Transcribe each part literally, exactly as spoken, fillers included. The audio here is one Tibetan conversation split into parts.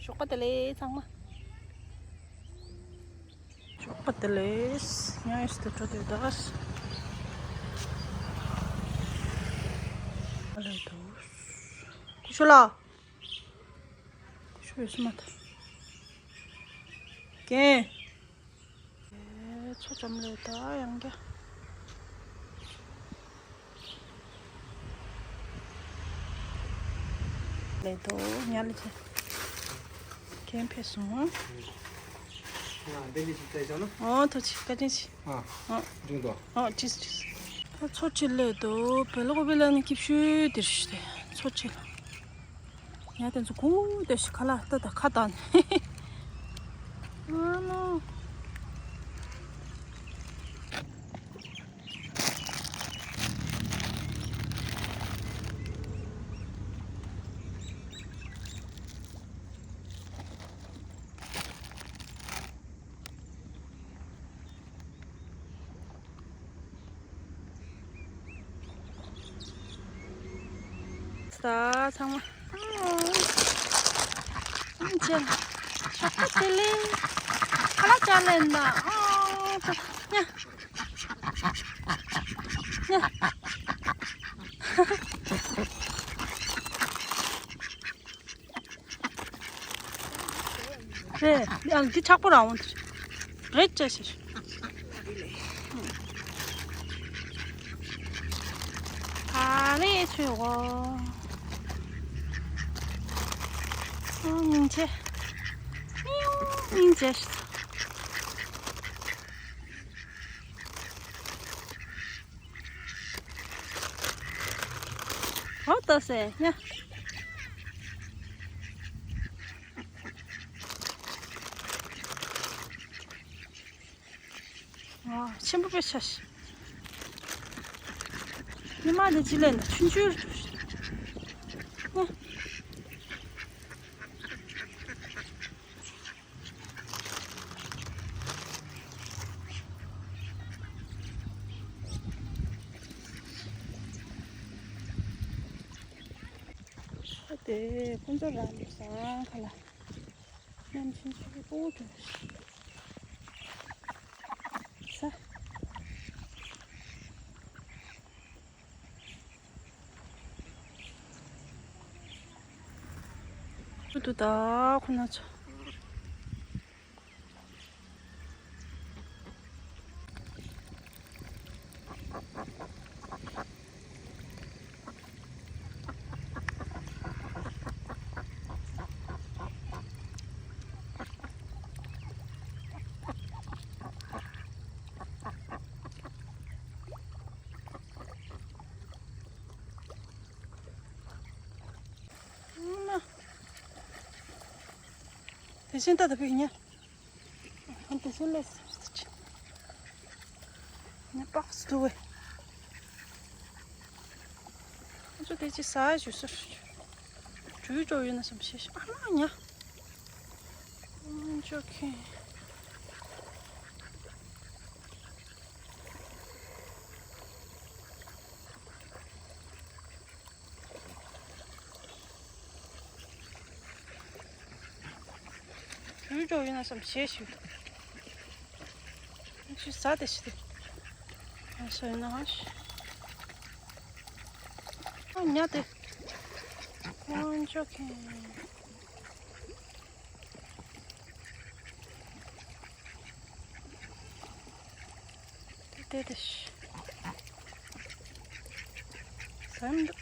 ཞོགས་པ་བདེ་ལེགས་ཚང་མ། ཞོགས་པ་བདེ་ལེགས། ཉལ་ཡས་དེ་འགྲོ་དེ་ད། ཨ་ལས་འདུག་ཀུ་ཤུ་ལ། ཀུ་ཤུ་ཡོད་སུ་མ་ཐག་ཨེ། མཚོ་ལྕམ་ལོས་ད་ཡང་རྒྱ། ལས་དོ་ཉ་ལི་ཆེ། ཁྱེད་ཕེབས་སོང་། ང་འདི་ལི་ཞིག་བཙལ་བྱ་ན། ཨོ་ཐུགས་རྗེ་ཆེ། བཀའ་དྲིན་ཆེ། ཨ། ཨོ། འབྱུང་དོ། ཨོ་ཅིས་ཅིས། ད་མཚོ་ཆེ་ལས་དོ་བེ་ལོག་བེ་ལ་ནི་སྐྱིབས་ཤུལ་དེར་ཞུ་དེ་མཚོ་ཆེ་ལ། ཡ་དེ་ཚོ་གུ་དེ་ཞིག་ཁ་ལ་ལྟ་ད་ཁ་བཏང་ནས། ཨ་ནོ། ས་ཚང་མ། ཨང་ཅེ། ཞོགས་པ་བདེ་ལེགས། ཁ་ལག་ཅག་ལེན་ན། ཨང་ཅེ། ཉ། ཉ། རེད། ཡང་འདི་མཁྲེགས་པོ་རང་འོང་། རེད་ཅེས་ཞེས། ཨ་ལེ་ཆོས་འོ། སྙིང་རྗེ། སྙིང་རྗེ། ཨོ་ཏོ་སེ་ཉ། ཨ་ཆེན་པོ་དཔེ་ཆ་ཤི། ཉི་མ་དེ་ཅི་ལས་ན་ཆུང་ཆུང་། ཉ། ཨ་དེ་ཁོང་ཚོ་རང་གི་ཟངས་ཁ་ལ་མཉམ་ཆུང་ཆུང་པོ་འགྲོ་ས། ཏུ་ཏུ་ད་ཁོ་ན་ཚོ། དེ་བཞིན་ད་ལྟ་བུ་ཡིན་ཉ། དེ་བཞིན་ལས་སུ་ཅི། ཉ་པགས་སུ་དུ་བས། ང་ཚོ་དེ་ཅི་ཟ་ཞུ་སུ། འགྲུལ་འགྲོ་ཡོད་ན་བསམ་ཤེས་ཤིང་ཨ་མ་ཉ། ཨོ་ཇོ་ཁེ། འགྲུལ་འགྲོ་ཡོད་ན་བསམ་ཞེས་ཞུ། ཆུ་ཟ་དེ་ཞི་དེ། ཨ་ཤ་ཡིན་ན་ཨ་ཤ། ཨ་ཉ་དེ། ཨོ་ཇོ་ཁེ། དེ་དེ་དེ་ཤི། ཟ་མི་འདུག་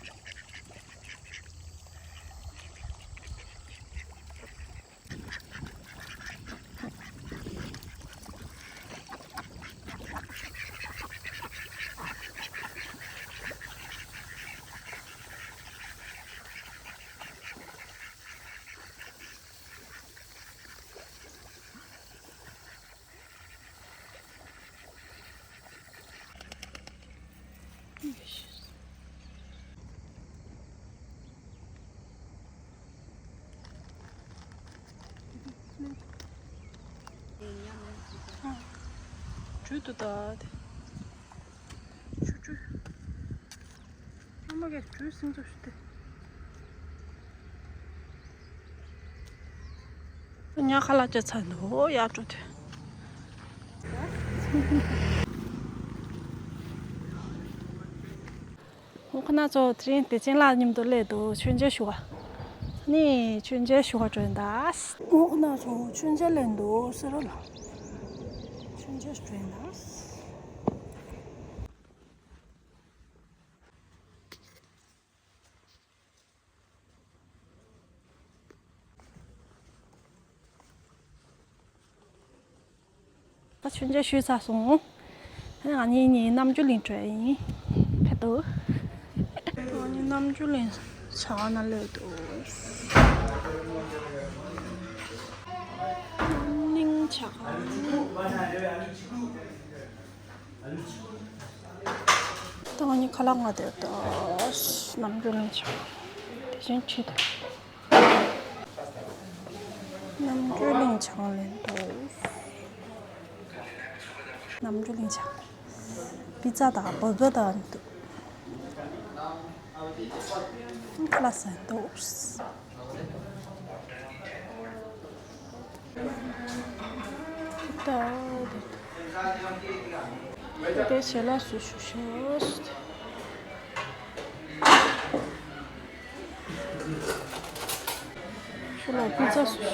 ཇུས་ཏུ་ད་དེ། ཆུ་ཆུ། ཨ་མ་གས་ཇུས་སིང་ཚོ་ཞུ་དེ། ཉ་ཁ་ལག་ཅག་ཚར་འདུག་ཡར་འགྲོ་དུས། ཁོང་ཁོ་ན་ཚོ་དེ་རིང་བདེ་ཆེན་ལགས་མཉམ་དུ་སླེབས་འདུག་མཆོད་མཇལ་ཞུ་བ། ནི་མཆོད་མཇལ་ཞུ་བ་འགྲོ་ཡིན་ད། ཁོང་ཁོ་ན་ཚོ་མཆོད་མཇལ་སླེབས་འདུག་ཟེར་རོ་ལ། མཆོད་མཇལ་འགྲོ་ཡིན་ད། ད་མཆོད་མཇལ་ཞུས་ཚར་སོང་། ང་གཉིས་གཉིས་རྣམ་འགྱུར་གླིང་འགྲོ་ཡ་ཡིན། ཕེབས་འདུག་ང་གཉིས་རྣམ་འགྱུར་གླིང་ཇ་ཁང་ནང་སླེབས་འདུག་གླིང་ཇ་ཁང་། ད་ང་གཉིས་ཁ་ལག་མངགས་བསྡད་ད། རྣམ་འགྱུར་གླིང་ཇ་ཁང་། དེ་བཞིན་ཁྲིད་དང་། རྣམ་འགྱུར་གླིང་ཇ་ཁང་ལེན་འདུག་རྣམ་འགྱུར་གླིང་ཇ་ཁང་། པི་ཙ་དང་བར་གར་དང་འདུག་ཁ་ལག་ཟ་འདུག་ད་དེ་ཞལ་ལག་སུ་ཞུ་ཤོག་ཞུ་ལ་པི་ཙ་སུ།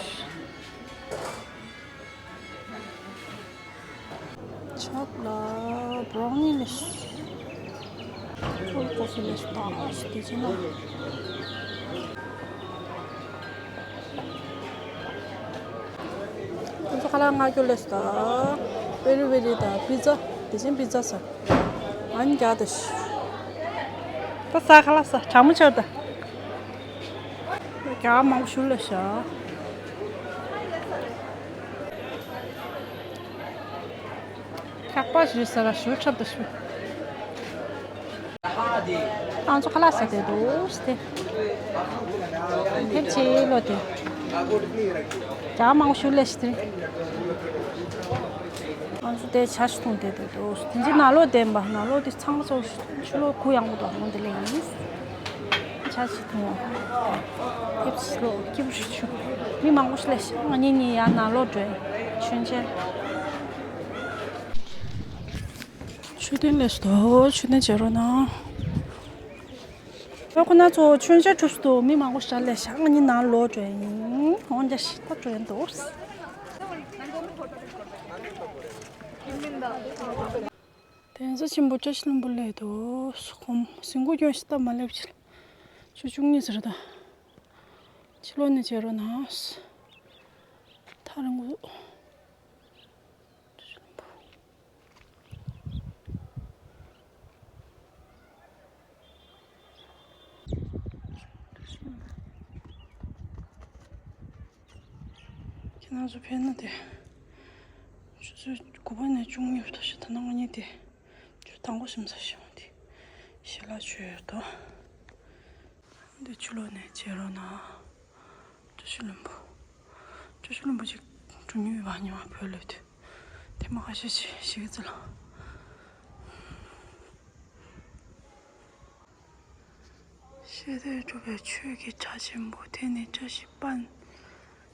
ཆབ་ལ་བྷ་རའུ་ནི་ལས། ཁོ་ལ་ཀོ་ཧྥི་ལས་ད་ཨ་ཤི་དེ་ཅི་ན། ཁོ་ཚོ་ཁ་ལག་མངགས་རྒྱུ་ལས་ད། པེ་རི་བེ་རི་དང་པི་ཙ་དེ་བཞིན་པི་ཙ་ཟ། ཨ་ནི་རྒྱག་ད་ཤི། ད་ཟ་ཁ་ལག་ཟ་གྲང་མོ་ཆགས་ད། རྒྱག་མང་པོ་ཞུ་ལ་ཤ། ཁག་པ་ཞུ་ས་ལ་ཞུ་འཁྲབ་ད་ཞུ། ང་ཚོ་ཁ་ལག་ཟ་བསྡད་འདུག་སྟེ། ཕེབས་ཆེ་ལོ་དེ། རྒྱ་མང་ཤུ་ལས་ཤི་དེ། ང་ཚོ་དེ་ཇ་ཞིག་འཐུང་བསྡད་འདུག་དེ་ཚོ་ནང་ལོགས་བསྡད་པ་ནང་ལོགས་དེ་ཚང་མ་ཚོ་ཆུ་ལོག་གུ་ཡངས་པོ་འདུག་ཧོང་དེ་ལས་ཡིན། ཇ་ཞིག་འཐུང་བ། ཕེབས་ཆེ་ལོ་སྐྱིད་པོ་ཞིག་བྱུང་། མི་མང་པོ་ཞིག་ལས་ཤི། ང་གཉིས་གཉིས་ཡར་ནང་ལོགས་འགྲོ་ཡིན། མཆོད་མཇལ། མཆོད་རྟེན་སླེབས་སོང་། མཆོད་རྟེན་མཇལ་རོགས་གནང་། ཨོ་ཁོ་ན་ཚོ་མཆོད་མཇལ་གྲུབ་སོང་། མི་མང་པོ་ཞིག་སླེབས་ཤག་ང་གཉིས་ནང་ལོགས་འགྲོ་ཡིན། ཧོང་རྒྱ་ཞིག་ད་འགྲོ་ཡིན་འདུག་གདན་ས་ཆེན་པོ་བཀྲ་ཤིས་ལྷུན་པོ་སླེབས་འདུག་ཁོམ་ཟིན་གོ་སྐྱོན་ཞིག་ད་མ་སླེབས་ཕྱི་ལ། ཆུ་བཅུ་གཉིས་ཟེར་ད། ཕྱི་ལོགས་ནས་མཇལ་རོགས་གནང་། ཐག་རིང་པོ། ཁྱེད་རང་ཚོ་ཕེབས་ན་དེ། ཆུ་ཚོད་དགུ་པ་ནས་བཅུ་གཉིས་བར་དུ་ཞིག་ད་ནང་ང་གཉིས་དེ། ཆུ་དང་པོ་ཞིམ་ས་ཞིག་འོང་དེ། ཞལ་ལག་མཆོད་ཡོད་དོ། འདི་ཆུ་ལོག་ནས་མཇལ་རོགས་གནང་། བཀྲ་ཤིས་ལྷུན་པོ། བཀྲ་ཤིས་ལྷུན་པོ་ཅིག་འགྲོ་མྱོང་ཡོད་པ་ཉི་མ་བོད་ལོས་དུས། དེ་མ་ཁ་ཤས་ཤིག་ཤིག་ཙི་ལ། ཤེས་འདོད་སྒྲུབ་པའི་ཆོས་ཀྱི་གྲྭ་ཆེན་པོ། དེ་ནི་བཀྲ་ཤིས་དཔལ།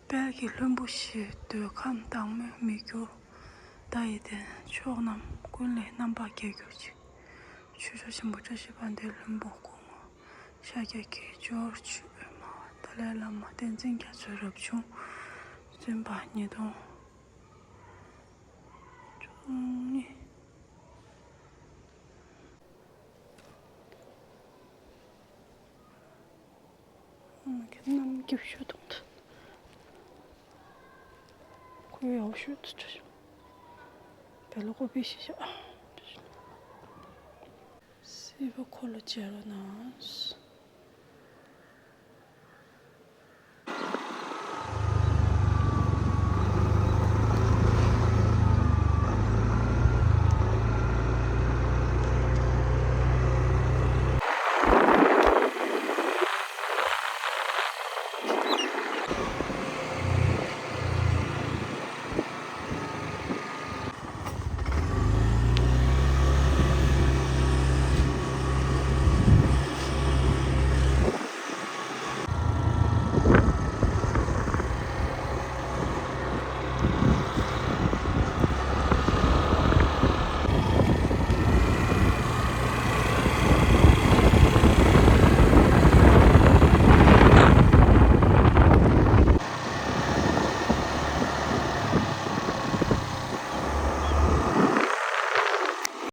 དཔལ་གྱི་ལྷུན་པོ་ཞེས། འདོད་ཁམས་བདག་མོས་མི་འགྱུར་བརྡ་ཡི་རྟེན། ཕྱོགས་རྣམས་ཀུན་ལས་རྣམ་པར་རྒྱལ་གྱུར་ཅིག་ཆོས་མཆོག་ཆེན་པོ་བཀྲ་ཤིས་དཔལ་ལྡན་ལྷུན་པོ་སྐུ་ངོ་ཤཱཀྱ་དགེ་སྦྱོར་ཆོས་སྨྲ་བ་ཏཱ་ལའི་བླ་མ་བསྟན་འཛིན་རྒྱ་མཚོའི་རབ་བྱུང་བཙུན་པ་ཉིས་སྟོང་བཅུ་གཉིས། ཁྱེད་རྣམས་སྐྱིད་ཤོད་དང་ཐུ། ཁོ་ཡག་ཤོད་དུ་བྱ་ཞིང་། བེ་ལོ་ཀོ་པི་ཤི་ཤ། སྲིད་པ་འཁོར་ལོ་བྱེ་བ་ན།